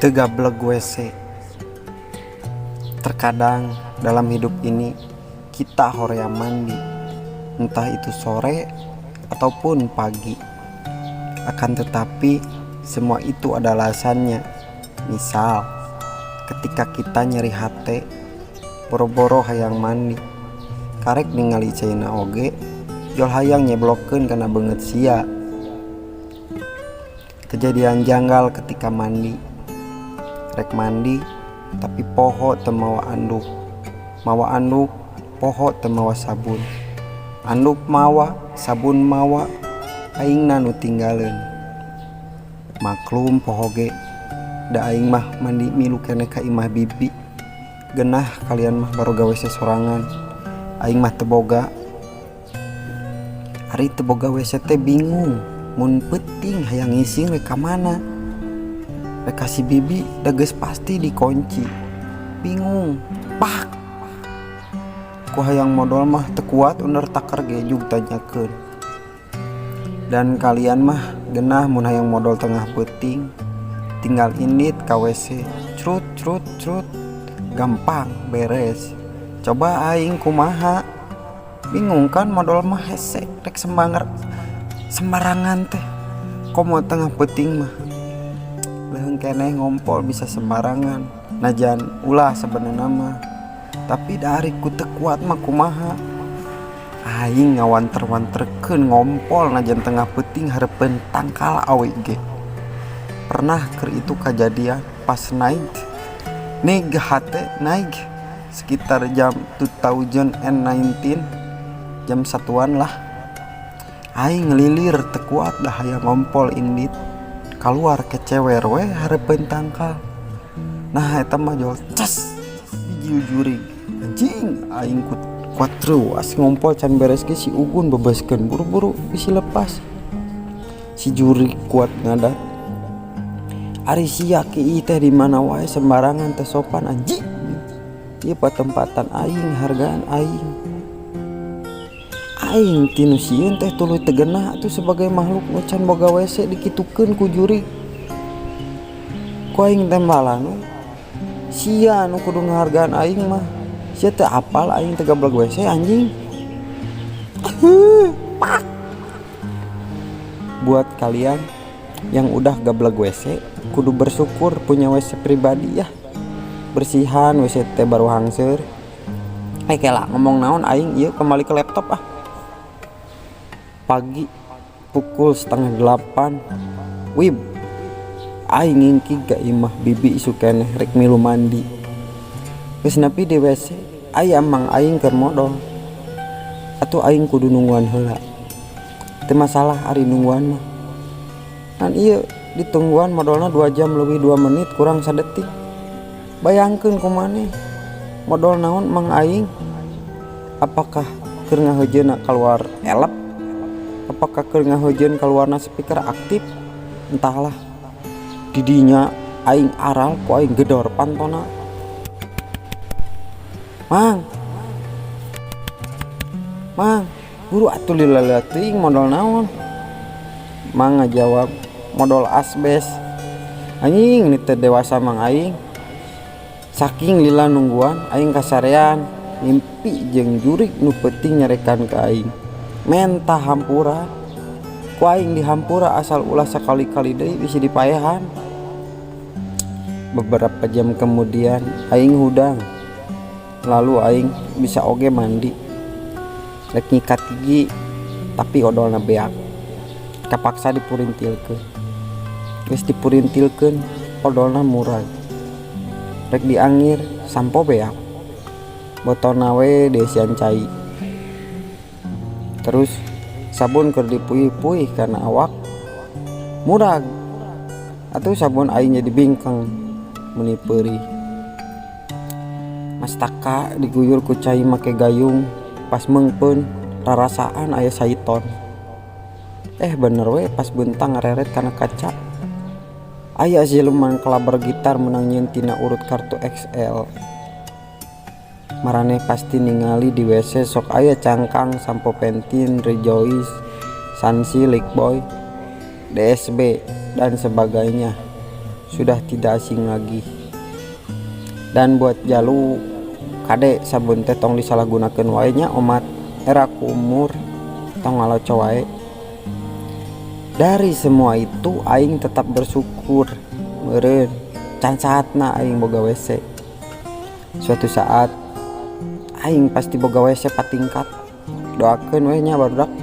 Teu gableg WC. Terkadang dalam hidup ini kita hoream mandi, entah itu sore ataupun pagi. Akan tetapi semua itu ada alasannya. Misal ketika kita nyeri hate, boro-boro hayang mandi, karek ningali caina oge jol hayang nyeblokkeun kana beungeut sia. Kejadian janggal ketika mandi. Rek mandi tapi poho teu mawa anduk, mawa anduk poho teu mawa sabun, anduk mawa, sabun mawa, aingna nu tinggaleun. Maklum poho ge, da aing mah mandi milu keneh ka imah bibi. Genah kalian mah baroga WC sorangan, aing mah teu boga. Ari teu boga WC teh bingung, mun peuting hayang ngising rek ka mana? Rek ka si bibi da geus pasti dikunci. Bingung, pak. Ku hayang modol mah teu kuat undertaker ge jug tanyakeun. Dan kalian mah genah mun hayang modol tengah peuting, tinggal indit ka WC, crut crut crut, gampang beres. Coba aing kumaha? Bingung kan modol mah hese rek sembarangan teh. Komo tengah peuting mah leuheung keneh ngompol bisa sembarangan, najan ulah sabenerna mah. Tapi da ari ku teu kuat mah kumaha? Aing ngawanter-wanterkeun ngompol najan tengah peuting hareupeun tangkal awe ge. Pernah keur itu kajadian pas naik nih hate naik sekitar jam 2019, jam satuan lah. Aing ngelilir teu kuat dah hayang ngompol, indit keluar kecewer we hareupeun tangkal. Nah, eta mah jol ces bijil jurig, anjing. Aing ku kuat ruas ngompol can beres ge si Ugun bebaskeun, buru-buru bisi lepas. Si jurig kuat ngadat, "Ari sia ki teh di mana wae sembarangan, teh sopan, anjing. Ieu patempatan aing, hargaan aing." Aing tinu sieun teh tuluy teu genah atuh sebagai makhluk nu can boga WC dikitukeun ku jurig. Ku aing tembalan we, "Sia nu kudu ngahargaan aing mah. Sia teu apal aing teu gableg WC, anjing." Pak. Buat kalian yang udah gableg WC, kudu bersyukur punya WC pribadi ya. Bersihan WC teh baru hangseur. Eh, kela ngomong naon aing ieu, kembali ke laptop ah. Pagi pukul 7.30 WIB aing ngingkig ka imah bibi isuk keneh rek milu mandi. Geus nepi di WC, aya mang aing keur modol. Atuh aing kudu nungguan heula. Teu masalah ari nungguan mah. Kan ieu ditungguan modolna 2 jam lebih 2 menit kurang sadetik. Bayangkeun ku maneh modol naon mang aing? Apakah keur ngaheujeunna keluar elep? Apakah keur ngaheujeun keluarna speaker aktif? Entahlah. Didinya aing aral, ku aing gedor pantona. "Mang, Mang, buru atuh, lila teuing modol naon?" Mang ngajawab, "Modol asbes." Anjing, ini teh dewasa mang aing. Saking lila nungguan aing kasarean mimpi jeung jurig nu peuting nyarekan ka aing. Menta hampura. Ku aing dihampura, asal ulah sakali-kali deui bisi dipaehan. Beberapa jam kemudian aing hudang. Lalu aing bisa oge mandi. Rek nyikat gigi tapi odolna beak. Kapaksa dipurintilkeun. Geus dipurintilkeun, odolna murag. Rek diangir, sampo beak. Botolna we dieusian cai. Terus sabun keur dipuih-puih kana awak murag. Atuh sabun aing jadi bingkeng meuni peurih. Mastaka diguyur ku cai make gayung, pas meungpeun rarasaan aya saiton. Eh, bener we, pas beuntang ngareret kana kaca. Aya siluman kalabar gitar meunang nyieun tina urut kartu XL. Maraneh pasti ningali di WC sok aya cangkang sampo Pantene, Rejoice, Sunsilk, Boy, DSB, dan sebagainya. Sudah tidak asing lagi. Dan buat jalu, kade, sabun teh tong disalahgunakeun wae nya omat era ku umur, tong ngaloco wae. Dari semua itu aing tetap bersyukur meureun can saatna aing boga WC. Suatu saat aing pasti boga WC patingkat, doakeun we nya, barudak.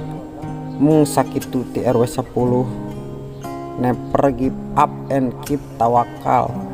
Mung sakitu ti RW 10. Never give up and keep tawakal.